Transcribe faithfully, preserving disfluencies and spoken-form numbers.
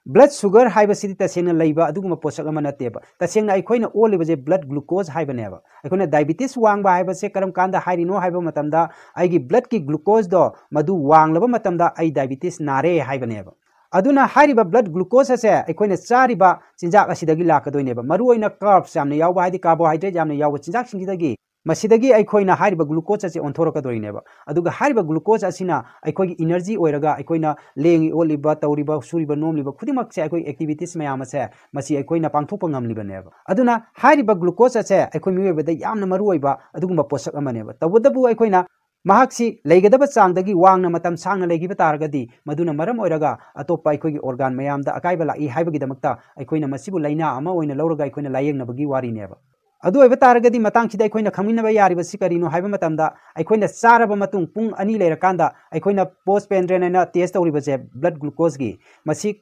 Blood sugar ꯍꯥꯏꯕꯁꯤꯗꯤ ꯇꯁꯦꯡꯅ ꯂꯩꯕ ꯑꯗꯨꯒꯨꯝꯕ ꯄꯣꯠꯁꯛ ꯑꯃ ꯅꯠꯇꯦꯕ꯫ ꯇꯁꯦꯡꯅ ꯑꯩꯈꯣꯏꯅ ꯑꯣꯜꯂꯤꯕꯁꯦ blood glucose ꯍꯥꯏꯕꯅꯦꯕ꯫ ꯑꯩꯈꯣꯏꯅ diabetes ꯋꯥꯡꯕ ꯍꯥꯏꯕꯁꯦ ꯀꯔꯝ ꯀꯥꯟꯗ ꯍꯥꯏꯔꯤꯅꯣ ꯍꯥꯏꯕ ꯃꯇꯝꯗ, ꯑꯩꯒꯤ bloodꯀꯤ glucoseꯗꯣ ꯃꯗꯨ ꯋꯥꯡꯂꯕ ꯃꯇꯝꯗ ꯑꯩ diabetes ꯅꯥꯔꯦ ꯍꯥꯏꯕꯅꯦꯕ꯫ ꯑꯗꯨꯅ ꯍꯥꯏꯔꯤꯕ blood glucose ꯑꯁꯦ ꯑꯩꯈꯣꯏꯅ ꯆꯥꯔꯤꯕ ꯆꯤꯟꯖꯥꯛ ꯑꯁꯤꯗꯒꯤ ꯂꯥꯛꯀꯗꯣꯏꯅꯦꯕ꯫ ꯃꯔꯨꯑꯣꯏꯅ carbs ꯌꯥꯝꯅ ꯌꯥꯎꯕ, ꯍꯥꯏꯗꯤ carbohydrate ꯌꯥꯝꯅ ꯌꯥꯎꯕ ꯆꯤꯟꯖꯥꯛꯁꯤꯡꯁꯤꯗꯒꯤ, ꯃꯁꯤꯗꯒꯤ ꯑꯩꯈꯣꯏꯅ ꯍꯥꯏꯔꯤꯕ glucose ꯑꯁꯤ ꯑꯣꯟꯊꯣꯔꯛꯀꯗꯣꯏꯅꯦꯕ꯫ ꯑꯗꯨꯒ ꯍꯥꯏꯔꯤꯕ glucose ꯑꯁꯤꯅ ꯑꯩꯈꯣꯏꯒꯤ energy ꯑꯣꯏꯔꯒ, ꯑꯩꯈꯣꯏꯅ ꯂꯦꯡꯉꯤ ꯑꯣꯠꯂꯤꯕ, ꯇꯧꯔꯤꯕ, ꯁꯨꯔꯤꯕ ꯅꯣꯝꯂꯤꯕ ꯈꯨꯗꯤꯡꯃꯛꯁꯦ, ꯑꯩꯈꯣꯏ activities ꯃꯌꯥꯝ ꯑꯁꯦ, ꯃꯁꯤ ꯑꯩꯈꯣꯏꯅ ꯄꯥꯡꯊꯣꯛꯄ ꯉꯝꯂꯤꯕꯅꯦꯕ꯫ ꯑꯗꯨꯅ ꯍꯥꯏꯔꯤꯕ glucose ꯑꯁꯦ ꯑꯩꯈꯣꯏ ꯃꯤꯑꯣꯏꯕꯗ ꯌꯥꯝꯅ ꯃꯔꯨ ꯑꯣꯏꯕ ꯑꯗꯨꯒꯨꯝꯕ ꯄꯣꯠꯁꯛ ꯑꯃꯅꯦꯕ꯫ ꯇꯧꯕꯇꯕꯨ ꯑꯩꯈꯣꯏꯅ ꯃꯍꯥꯛꯁꯤ ꯂꯩꯒꯗꯕ ꯆꯥꯡꯗꯒꯤ ꯋꯥꯡꯅ ꯃꯇꯝ ꯁꯥꯡꯅ ꯂꯩꯈꯤꯕ ꯇꯥꯔꯒꯗꯤ, ꯃꯗꯨꯅ ꯃꯔꯝ ꯑꯣꯏꯔꯒ ꯑꯇꯣꯞꯄ ꯑꯩꯈꯣꯏꯒꯤ organ ꯃꯌꯥꯝꯗ ꯑꯀꯥꯏꯕ ꯂꯥꯛꯏ ꯍꯥꯏꯕꯒꯤꯗꯃꯛꯇ ꯑꯩꯈꯣꯏꯅ ꯃꯁꯤꯕꯨ ꯂꯥꯏꯅꯥ ꯑꯃ ꯑꯣꯏꯅ ꯂꯧꯔꯒ ꯑꯩꯈꯣꯏꯅ ꯂꯥꯏꯌꯦꯡꯅꯕꯒꯤ ꯋꯥꯔꯤꯅꯦꯕ꯫ ꯑꯗꯨ ꯑꯣꯏꯕ ꯇꯥꯔꯒꯗꯤ, ꯃꯇꯥꯡꯁꯤꯗ ꯑꯩꯈꯣꯏꯅ ꯈꯪꯃꯤꯟꯅꯕ ꯌꯥꯔꯤꯕꯁꯤ ꯀꯔꯤꯅꯣ ꯍꯥꯏꯕ ꯃꯇꯝꯗ, ꯑꯩꯈꯣꯏꯅ ꯆꯥꯔꯕ ꯃꯇꯨꯡ ꯄꯨꯡ ꯑꯅꯤ ꯂꯩꯔꯀꯥꯟꯗ ꯑꯩꯈꯣꯏꯅ postprandial ꯍꯥꯏꯅ test ꯇꯧꯔꯤꯕꯁꯦ blood glucoseꯀꯤ, ꯃꯁꯤ